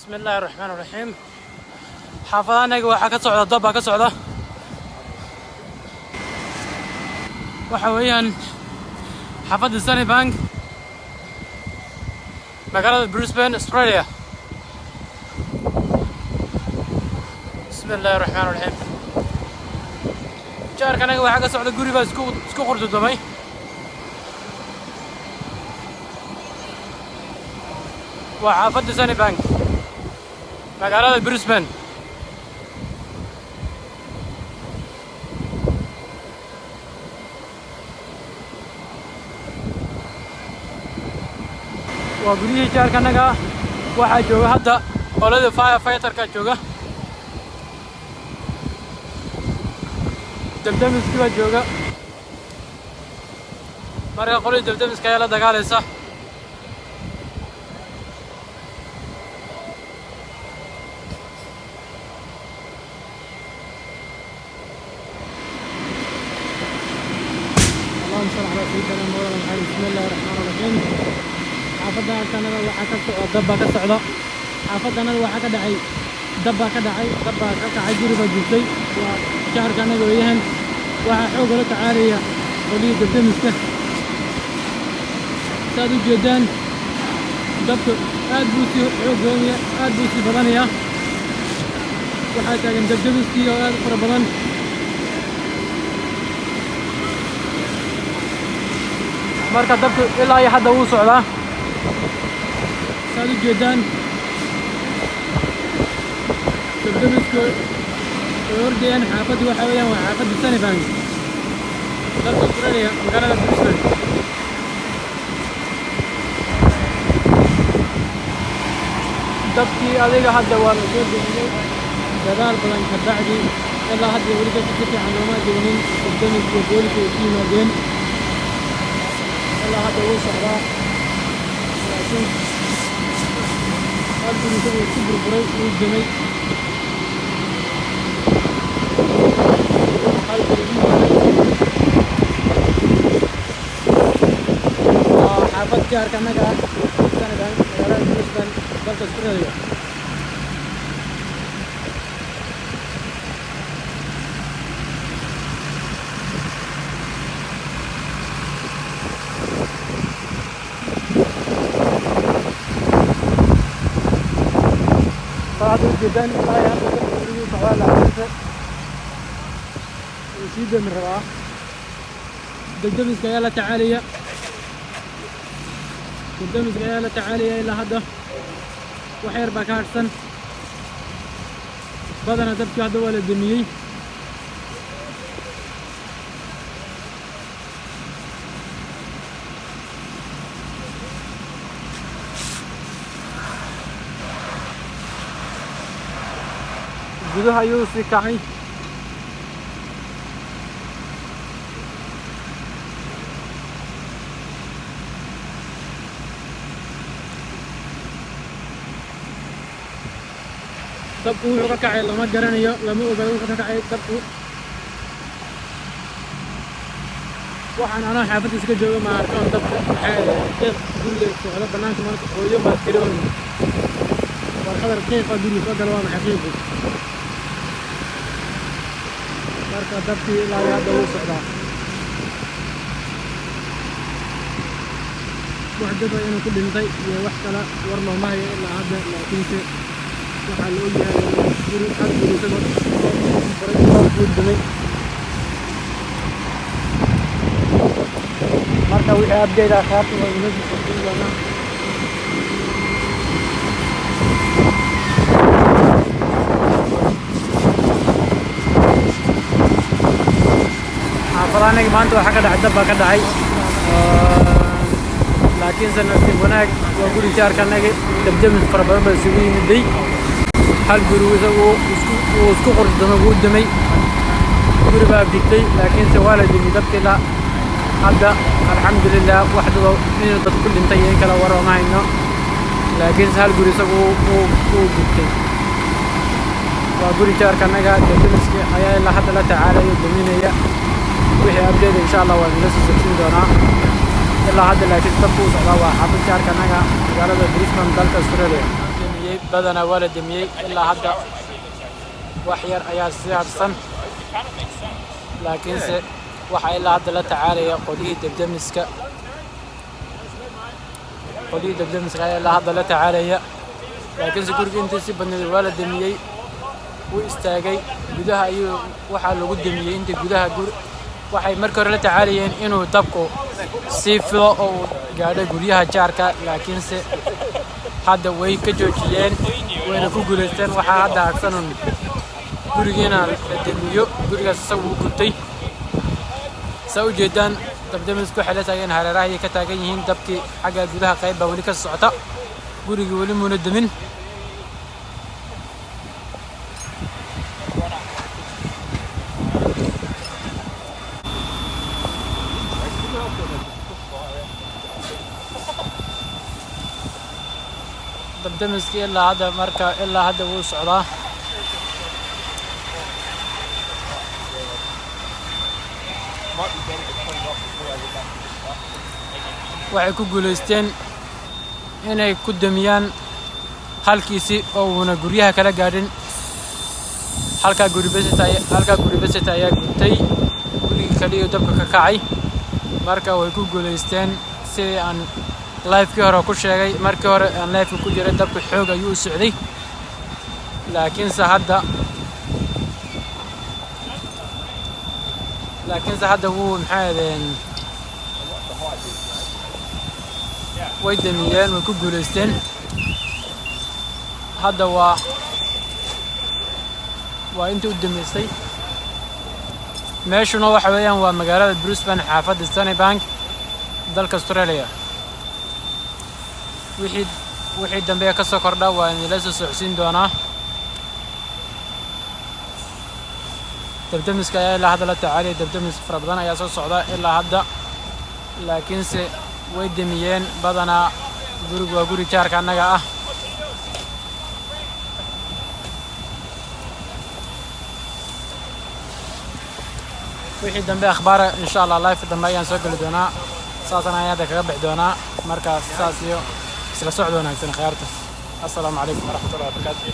Bismi illaahi raxmaan raxiim. Xaafadanaga waxaa ka socda dab baa ka socda. Waxa weeyaan xaafadda Sunnybank, magaalada Brisbane, Australia. Bismi illaahi raxmaan raxiim. Jaarkanaga waxaa ka socda guri baa isku qurdudumay. Waa xaafadda Sunnybank, magaalada Brisbane. Waa guryihii jaarkanaga. Waxaa jooga hadda qoladii firefighterka jooga, dabdamiskii baa jooga. Marka qoladii dabdamiska ayaa la dagaalaysa. اللهم صل على سيدنا مولانا محمد. بسم الله الرحمن الرحيم. Xaafadda agtanada waxaa ka socda dab baa ka socda. Xaafaddanada waxaa ka dhacay dab baa ka dhacay, dab baa ka kacay, guri baa gubtay. Waa jaarka annaga weeyahan. Waxaa xoog la tacaalaya qolihii dabdamiska. Saad u jeedaan, dabka aad buu sii xoog badanaya, aad buu sii badanayaa. Waxaa taagan dabdamiskii oo aad u fara badan. Marka dabku ilaa iyo hadda wuu socdaa, saad u jeedaan. Dabdamisku way ordayaan. Xaafaddu waxa weeyaan waa xaafadda Sunnybank, dalka Australia, magaalada Brisbane. Dabkii adiga hadda waa la soo bixiyey dadaal badan ka bacdi. Ilaa hadda weli dadka si fiican looma degnin. Dabdamiska iyo booliska way ku yimaadeen. Ilaa hadda wuu socdaa, laakiin hal guri isagu isku burburay, wuu dumay. Hal guri wuu dumay. Waa xaafad jaarka annaga ah, Sunnybank, magaalada Brisbane, dalka Australia. Hadda ujeedaan, ilaa iyo hadda dabka weli wuu socdaa, laakiinse wuu sii dami rabaa. Dabdamiska ayaa la tacaalaya, dabdamiska ayaa la tacaalaya. Ilaa hadda wax yar baa ka harsan. Badana dabkii hadda waa la damiyey. Gudaha ayuu sii kacay. Dabku wuxuu ka kacay lama garanayo, lama oga wuxuu ka kacay dabku. Waxaan anaa xaafadda iska jooga ma arkaan dabka. Maxaa qiiq guriga socdo banaanka marka hooyo baa tiri, war khadar, qiiqa guriga soo gala, waa maxay qiiqu? Marka dabkii ilaa iyo hadda wuu socdaa. Wax daba inuu ku dhintay iyo wax kale war looma hayo ilaa hadda, laakiinse waxaa la ogyahay guri, hal guri isagoo wuu dumay. Marka wixii update ah qaabka waa inoo soo kordhin doonaa. Xaafadaanagi maanta waxaa ka dhacay dab baa ka dhacay, laakiinse nasiib wanaag waa guri jaarkanagi. Dabdamis fara badan baa isugu yimiday. Hal guri isagu wuu isku qurdamay, wuu dumay. Guri baa gubtay, laakiinse waa la dimi dabkii. La hadda alxamdulilah, wax dad inuu dad ku dhintay iyo in kale war ooma hayno, laakiinse hal guri isagu wuu gubtay. Waa guri jaarkanaga. Dabdamiski ayaa ilaa hadda la tacaalaya, daminaya. Wixii update insha Allah waa nala soo socodsiin doonaa. Ilaa hadda laakiin dabku u socdaa. Waa xaafad jaarkanaga, magaalada Brisbane, dalka Australia. Demiyey, badanaa waa la demiyey. Ilaa hadda wax yar ayaa sii harsan, laakiinse waxaa ilaa hadda la tacaalaya qolyihii debdemiska. Qolyihii debdemiska ayaa ilaa hadda la tacaalaya, laakiinse guriga intii si badneed waa la demiyey, wuu istaagay. Gudaha ayuu waxaa lagu demiyey intii gudaha guri. Waxay markii hore la tacaalayeen inuu dabku sii fido oo uu gaadho guryaha jaarka, laakiinse hadda way ka joojiyeen, wayna ku guulaysteen. Waxaa hadda harsanun gurigiina la demiyo. Gurigaas isagu wuu gubtay. Saa u jeedaan, dabdemisku waxay la taageen hareeraha ayay ka taagan yihiin. Dabkii xagga gudaha qayb baa weli ka socota. Gurigii weli muuna demin. Dabdemiskii ilaa hadda, marka ilaa hadda wuu socdaa. Might be better to clean off before I get back to the stuff. Waxay ku guulaysteen inay ku demiyaan halkiisii oo uuna guryaha kala gaadhin. Halkaa guri besita ayaa gubtay, gurigii kaliya dabka ka kacay. Marka way ku guulaysteen. Sidii aan live-kii hore ku sheegay, markii hore aan live-ka ku jiray, dabka xoog ayuu u socday, laakiinse hadda wuu, maxay ahaydeen, way demiyeen, way ku guulaysteen. Hadda waa intii u dambeysay. Meeshuna waxa weeyaan waa magaalada Brisbane, xaafadda Sunnybank, dalka Australia. Wixii dambe ka soo kordha waa idinla soo socodsiin doonaa. Dabdemiska ayaa ilaa hadda la tacaalaya. Dabdemis fara badan ayaa soo socda ilaa hadda, laakiinse way demiyeen badanaa. Gurigu waa guri jaarka annaga ah. Wixii dambe akhbaara, insha Allah, live dambe ayaan soo geli doonaa. Saasaan ayaan hadda kaga bixi doonaa. Markaas saas iyo isla socod wanaagsan, khiyaarta. Assalaamu calaykum waraxmatullahi wabarakaatu.